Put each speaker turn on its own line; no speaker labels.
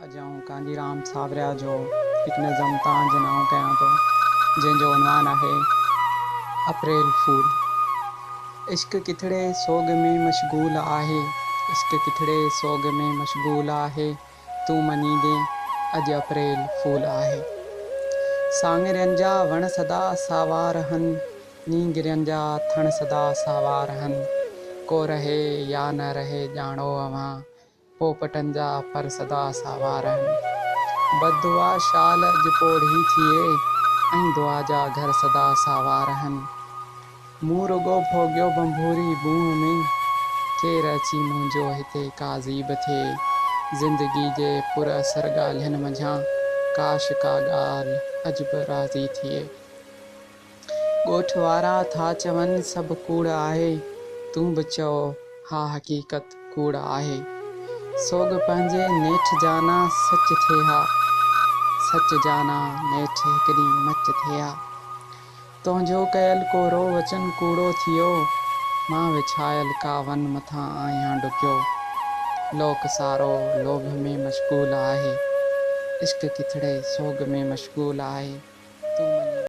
اڄ آئون ڪانجيرام ساوريا جو هڪ نظم توهان جي نانء ڪيان ٿو، جنهن جو عنوان آهي اپريل فول. عشق ڪٿڙي سوڳ ۾ مشغول آهي، عشق ڪٿڙي سوڳ ۾ مشغول آهي، تون مڃيندين اڄ اپريل فول آهي. ساڱرين جا وڻ سدا ساوا رهن، نينگرين جا ٿڻ سدا ساوا رهن، ڪو رهي يا نه رهي ڄاڻو اوهان، پوپٽن جا پر سدا ساوا رهن. بددعا شال اڄ پوڙهي ٿئي ۽ دعا جا گهر سدا ساوا رهن. مون رڳو ڀوڳيو ڀنڀوري ڀونء ۾، ڪير اچي منهنجو هتي قاضي به ٿئي. زندگي جي پر اثر ڳالهين منجهان، ڪاش ڪا ڳالهه اڄ به راضي ٿئي. ڳوٺ وارا ٿا چون سڀ ڪوڙ آهي، تون به چئو ها حقيقت ڪوڙ آهي. سوڳ پنهنجي نيٺ جانا سچ ٿئي ها، سچ جانا نيٺ هڪ ڏينهن مچ ٿئي ها. تنهنجو ڪيل ڪورو وچن ڪوڙو ٿيو، مان وڇايل ڪا ون مٿان آهيان ڊڪيو. لوڪ سارو لوڀ ۾ مشغول آهي، عشق ڪٿڙي سوڳ ۾ مشغول آهي.